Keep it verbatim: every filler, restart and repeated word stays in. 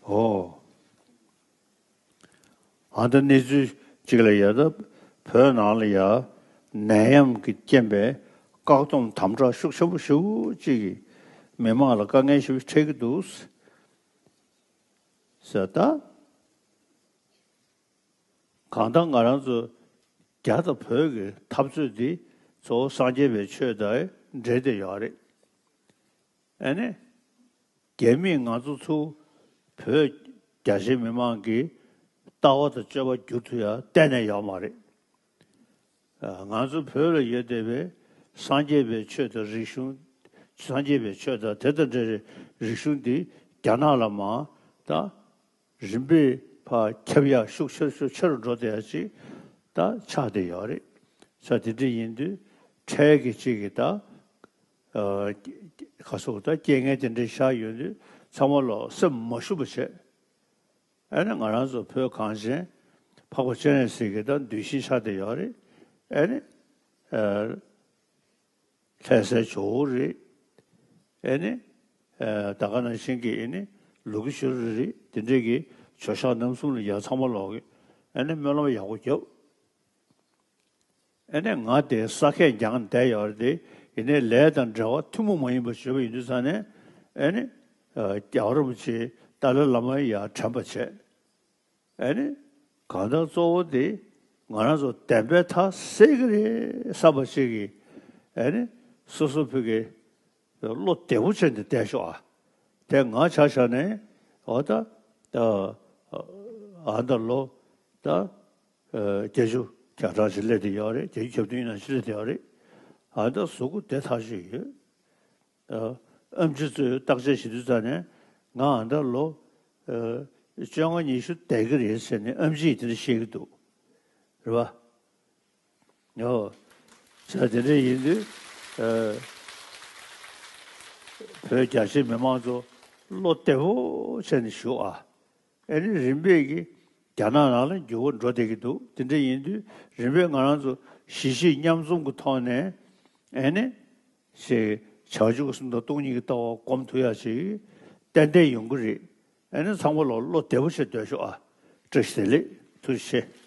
ཨོ། ཨ་ད་གནས་ཚུལ་གཅིག་ལ་ཡ་ད་བོད་ནང་ལ་ཡ་ནད་ཡམས་ཀྱི་རྐྱེན་པས་བཀག་སྡོམ་དམ་དྲག་ཤུགས་ཆེན་པོ་ཞེ་པོ་ཅིག་གིས་མི་མང་ལ་དཀའ་ངལ་ཞེ་པོ་འཕྲད་ཀྱི་འདུག་ཟེར་ད། གང་ལྟར་ང་རང་ཚོ་རྒྱ་དང་བོད་ཀྱི་འཐབ་རྩོད་འདི་གཙོ་བོ་སངས་རྒྱས་པའི་ཆོས་དང་འབྲེལ་ཏེ་ཡོད་རེད། ཨ་ནི། རྒྱ་མིས་ང་ཚོ་ཚུར་བོད་རྒྱ་ཆེའི་མི་མང་གི་ལྟ་བ་དང་སྤྱོད་པ་བསྒྱུར་ཐུབ་ཡ་གཏན་ནས་ཡོད་མ་རེད། ང་ཚོ་བོད་ལ་ཡོད་བསྡད་པའི་སངས་རྒྱས་པའི་ཆོས་དང་རིག་གཞུང་། སངས་རྒྱས་པའི་ཆོས་དང་དེ་དང་འབྲེལ་བའི་རིག་གཞུང་འདི་རྒྱ་ནག་ལ་མར་ད་རིམ་པས་ཕར་ཁྱབ་ཡག་ཤུགས་ཆེ་རུ་ཤུགས་ཆེ་རུ་འགྲོ་བསྡད་ཡག་ཅིག་ད་ཆགས་བསྡད་ཡོད་རེད། ས་དེ་འདྲ་ཡིན་དུས་འཕྲལ་གྱི་ཅིག་གི་ད་ཨ་ག་སོགས་ད་རྐྱེན་ངན་དེ་འདྲ་བཞག་ཡོང་དུས་ཚང་མ་ལོག་སེམས་མ་ཞུམ་པ་བྱས། ཨ་ནི་ང་རང་ཚོ་བོད་གངས་ཅན་འཕགས་པ་སྤྱན་རས་གཟིགས་ཀྱི་ད་གདུལ་ཞིང་ཆགས་བསྡད་ཡོད་རེད། ཨ་ནི་ཨ་ལྷ་སའི་ཇོ་བོ་རེད། ཨ་ནི་ཨ་ད་ག་ནང་བཞིན་གྱི་ཨ་ནི་ལུ་གུ་ཤུ་རུ་རེད། དེ་འདྲས་ཀྱི་ཇོ་ཤཱཀ་རྣམ་གསུམ་ལ་ཡ་ཚང་མ་ལོག་གི་ཨ་ནི་སྨོན་ལམ་ཡག་པོ་རྒྱབ། ཨ་ནི་ང་དེ་ས་ཁད་རྒྱང་བསྡད་ཡོད་རེད་དེ། ཡིན་ནའི་ལས་དང་འབྲེལ་བ་ཐུན་མོང་མ་ཡིན་པ་བྱེད་པ་ཡིན་དུས་ཙང་ནས་ཨ་ནི་ཨ་རྒྱལ་བ་རིན་པོ་ཆེ་ཏཱ་ལའི་བླ་མ་ཡར་དྲན་པ་བྱས། ཨ་ནི་གང་ལྟར་གཙོ་བོ་དེ་ང་རང་ཚོ་བདེན་པའི་མཐའ་གསལ་གྱི་རེད་བསམ་པ་ཞིག་གིས་ཨ་ནི་སོ་སོ་ཕ་གི་བློ་བདེ་པོ་བྱས་ནས་བསྡད་ཤོག་ཨ། དེ་ང་ཆ་བཞག་ནས་འོ་ད་ཨ་ད་ལོ་ད་ཨ་བརྒྱད་ཅུ་གྱ་གྲངས་ཤིག་སླེབས་བསྡད་ཡོད་རེད། བརྒྱད་ཅུ་གྱ་བདུན་ནང་ཤི་སླེབས་བསྡད་ཡོད་རེད། ཨ་ད་གཟུགས་པོ་བདེ་ཐག་ཆོད་ཡོད། ཨ་ཨེམ་ཆི་ཚོས་བརྟག་དཔྱད་བྱེད་དུས་ཙང་ནས་ང་ཨ་ད་ལོ་ཨ་བཅོ་ལྔ་ཉི་ཤུ་བསྡད་ཀྱི་རེད་ཟེར་ནས་ཨེམ་ཆིས་དེ་འདྲ་བཤད་ཀྱི་འདུག་རེད་པ། ཨོ། ས་དེ་འདྲ་ཡིན་དུས་ཨ་བོད་རྒྱ་ཆེའི་མི་མང་ཚོ་བློ་བདེ་པོ་བྱས་ནས་བཞུགས་ཨ། ཨ་ནི་རིམ་པས་ཀྱི་རྒྱ་ནག་ནང་ལ་འགྱུར་བ་འགྲོ་བསྡད་ཀྱི་འདུག་དེ་འདྲ་ཡིན་དུས་རིམ་པས་ང་རང་ཚོ་གཞིས་བྱེས་མཉམ་འཛོམས་ཀྱི་ཐོག་ནས་ཨ་ནི་ཞེས་བྱང་ཆུབ་སེམས་དང་སྟོང་ཉིད་ཀྱི་ལྟ་བ་སྒོམ་ཐུབ་ཡ་ཞིག་ཏན་ཏན་ཡོང་གི་རེད། ཨ་ནི་ཚང་མ་ལོག་བློ་བདེ་པོ་བྱས་སྡོད་ཤོག་ཨ། བཀྲ་ཤིས་བདེ་ལེགས། ཐུགས་རྗེ་ཆེ།